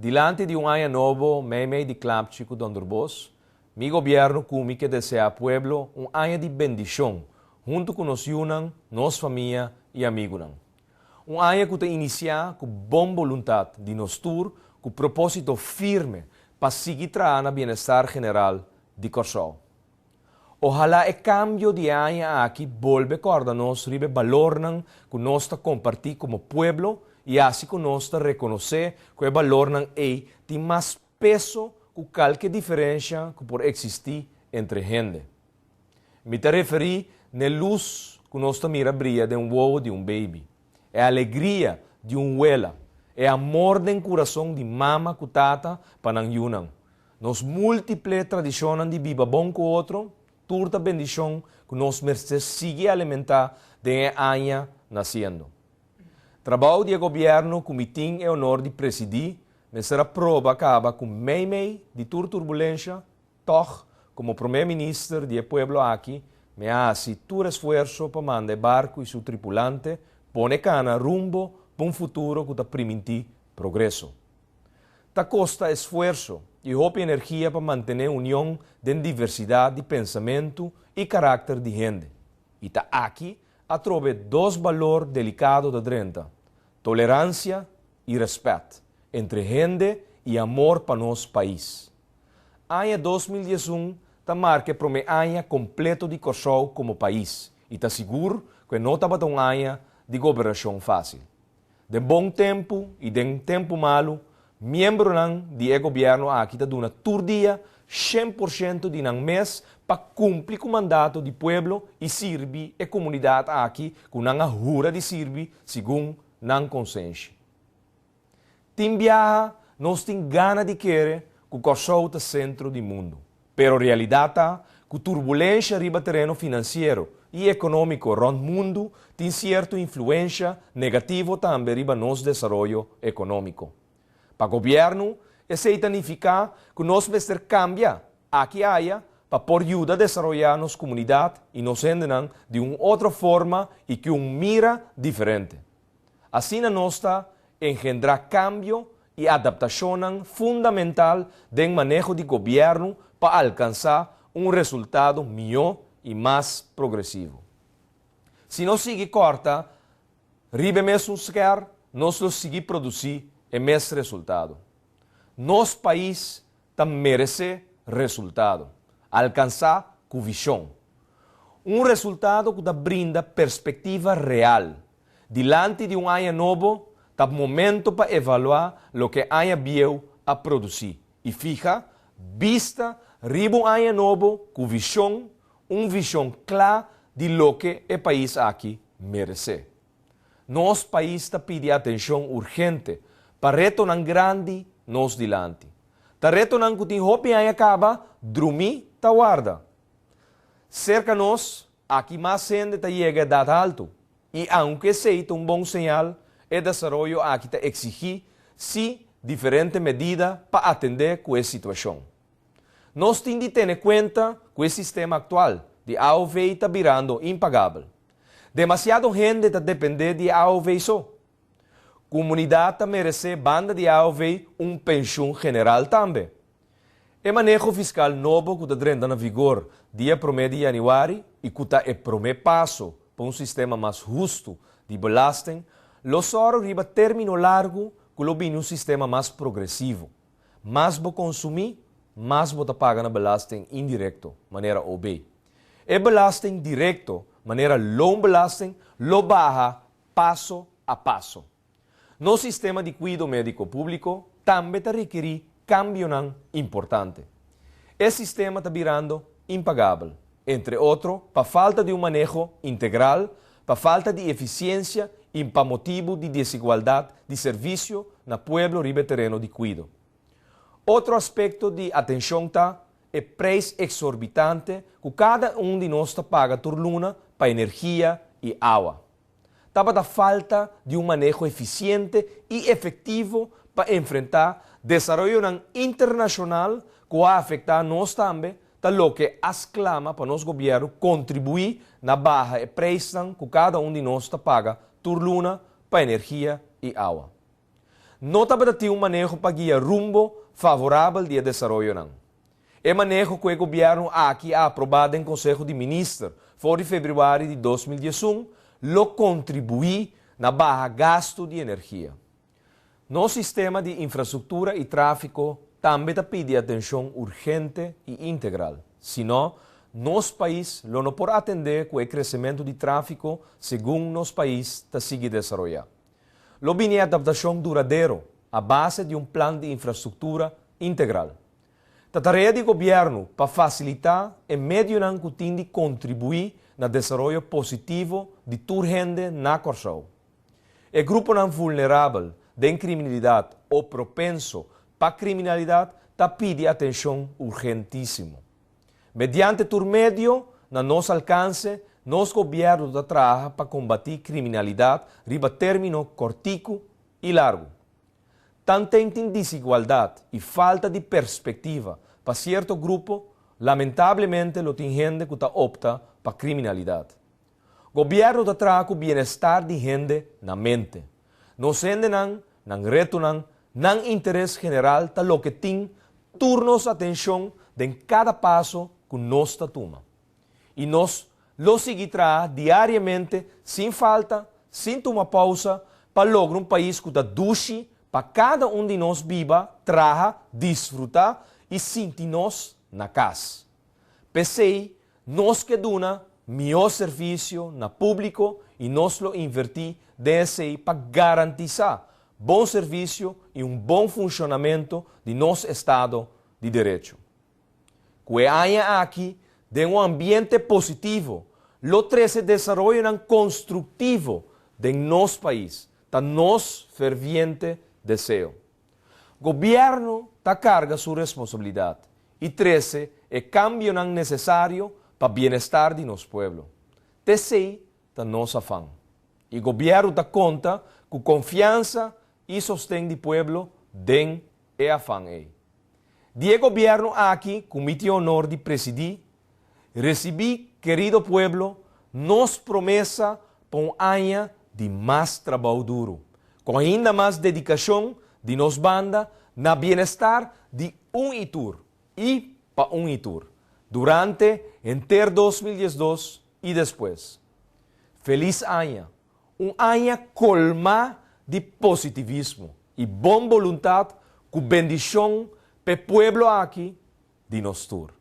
Dilanti di un aña nobo, meimei di klapchi ku dònderbos, mi gobièrnu ku mi ke deseá pueblo un aña di bendishon huntu ku nos yunan, nos famia i amigunan. Un aña ku ta inisiá ku bon boluntat di nos tur ku propósito firme pa sigui traha na bienestar general di Kòrsou. Ohalá e kambio di e aña aki bolbe kòrda nos riba e balornan ku nos ta kompartí komo pueblo i hasi ku nos ta rekonosé ku e balornan ei tin mas peso ku kalke diferensha ku por eksistí entre hende. Mi ta referí n'e lus ku nos ta mira bria den wowo di un beibi, e alegria di un wela, e amor den kurason di mama ku tata pa nan yunan. Nos múltiple tradishonnan di biba bon ku otro, tur ta bendishon ku nos mester sigui alimentá den e aña nasiendo. Trabou di e gobièrnu ku mi tin e onor di presidí mester a proba kaba ku meimei di tur turbulensha, Tòg, komo promé minister di e pueblo aki, mi a hasi tur esfuerso pa manda e barku i su tripulante pone kana rumbo pa un futuro ku ta primintí progreso. Ta kosta esfuerso i hopi energia pa mantené union den diversidat di pensamentu i karakter di hende. I ta aki atrobe dos balor delikado ta drenta, toleransia i rèspèt entre hende i amor pa nos pais. Aña 2011 ta marka e promé aña kompleto di Kòrsou komo pais i ta sigur ku e no tabata un aña di gobernashon fásil. Den bon tempu i den tempu malu, miembronan di e gobièrnu aki ta duna tur dia 100% di nan mes pa kumpli ku mandato di pueblo i sirbi e komunidat aki ku nan a hura di sirbi segun nan konsenshi. Tin biaha nos tin gana di kere ku Kòrsou ta sentro di mundu, pero realidat ta ku turbulensha riba tereno finansiero i ekonómiko rònt mundu tin sierto influensha negativo tambe riba nos desaroyo ekonómiko. Pa gobièrnu esei ta nifiká ku nos mester kambia aki aya pa por yuda desaroyá nos komunidat i nos hendenan di un otro forma i ku un mira diferente. Asina nos ta engendrá kambio i adaptashonnan fundamental den maneho di gobièrnu pa alkansá un resultado mihó i mas progresivo. Si nos sigui kòrta riba e mesun skèr, nos lo sigui produsí e mes resultado. Nos pais ta meresé resultado, alkansá ku vishon. Un resultado ku ta brinda perspektiva real. Dilanti di un aña nobo, ta momento pa evaluá loke aña bieu a produsí i fiha bista riba un aña nobo ku vishon, un vishon kla di loke e pais aki meresé. Nos pais ta pidi atenshon urgente pa retonan grandi nos dilanti. Ta retonan ku tin hopi aña kaba drumí ta warda. Serka nos, aki mas hende ta yega edat haltu i aunke esei ta un bon señal, e desaroyo aki ta eksigí sí diferente medida pa atendé ku e situashon. Nos tin di tene kuenta ku e sistema aktual di aov ta birando impagabel. Demasiado hende ta dependé di e aov so. Komunidat ta meresé banda di aov un penshun general tambe. E maneho fiskal nobo ku ta drenta na vigor dia promé di yanüari i ku ta e promé paso pa un sistema mas hustu di belasting, lo sòru riba término largu ku lo bini un sistema mas progresivo. Mas bo konsumí, mas bo ta paga na belasting indirekto, manera OB. E belasting direkto, manera loonbelasting, lo baha paso a paso. Nos sistema di kuido médiko públiko tambe ta rekerí kambionan importante. E sistema ta birando impagabel, entre otro pa falta di un maneho integral, pa falta di efisiensia i pa motibu di desigualdat di servisio na pueblo riba e tereno di kuido. Otro aspekto di atenshon ta e preis eksorbitante ku kada un di nos ta paga tur luna pa energia i awa. Tabata falta di un maneho efisiente i efektivo pa enfrentá desaroyonan internashonal ku a afektá nos tambe ta loke a sklama pa nos gobièrnu kontribuí na baha e preisnan ku kada un di nos ta paga tur luna pa energia i awa. No tabatin un maneho pa guia rumbo favorabel di desaroyonan. E maneho ku e gobièrnu aki a aprobá den Konseho di Minister for di febrüari di 2011 lo kontribuí na baha gastu di energia. Nos sistema di infrastruktura i tráfiko tambe ta pidi atenshon urgente i integral. Sino, nos pais lo no por atendé ku e kresementu di tráfiko segun nos pais ta sigui desaroyá. Lo bini adaptashon duradero a base di un plan di infrastruktura integral. Ta tarea di gobièrnu pa fasilitá e medionan ku tin di kontribuí na desaroyo positivo di tur hende na Kòrsou. E gruponan vulnerabel den kriminalidat o propenso pa kriminalidat ta pidi atenshon urgentísimo. Mediante tur medio na nos alkanse, nos gobièrnu ta traha pa kombatí kriminalidat riba término kòrtiku i largu. Tanten tin desigualdat i falta di perspektiva pa sierto grupo, lamentablemente lo tin hende ku ta opta pa kriminalidat. Gobièrnu ta traha ku bienestar di hende na mente. Nos hendenan, nan retonan, nan interes general ta loke tin tur nos atenshon den kada paso ku nos ta tuma. I nos lo sigui traha diariamente, sin falta, sin tuma pousa, pa logra un pais ku ta dushi pa kada un di nos biba, traha, disfrutá i sinti nos na kas. P'esei, nos ke duna mihó servisio na públiko i nos lo invertí den esei pa garantisá bon servisio i un bon funshonamentu di nos estado di derecho. Ku e aña aki, den un ambiente positivo, lo trese desaroyonan konstruktivo den nos pais, ta nos ferviente deseo. Gobièrnu ta karga su responsabilidat i trese e kambionan nesesario pa bienestar di nos pueblo. T'esei ta nos afan. I gobièrnu ta konta ku konfiansa i sosten di pueblo den e afan ei. Di e gobièrnu aki, ku mi tin honor di presidí, risibí, kerido pueblo, nos promesa pa un aña di mas trabou duru, ku ainda mas dedikashon di nos banda na bienestar di un i tur i pa un i tur, durante henter 2012 i despues. Felis aña, un aña kolmá di positivismo i bon boluntat ku bendishon p'e pueblo aki di nos tur.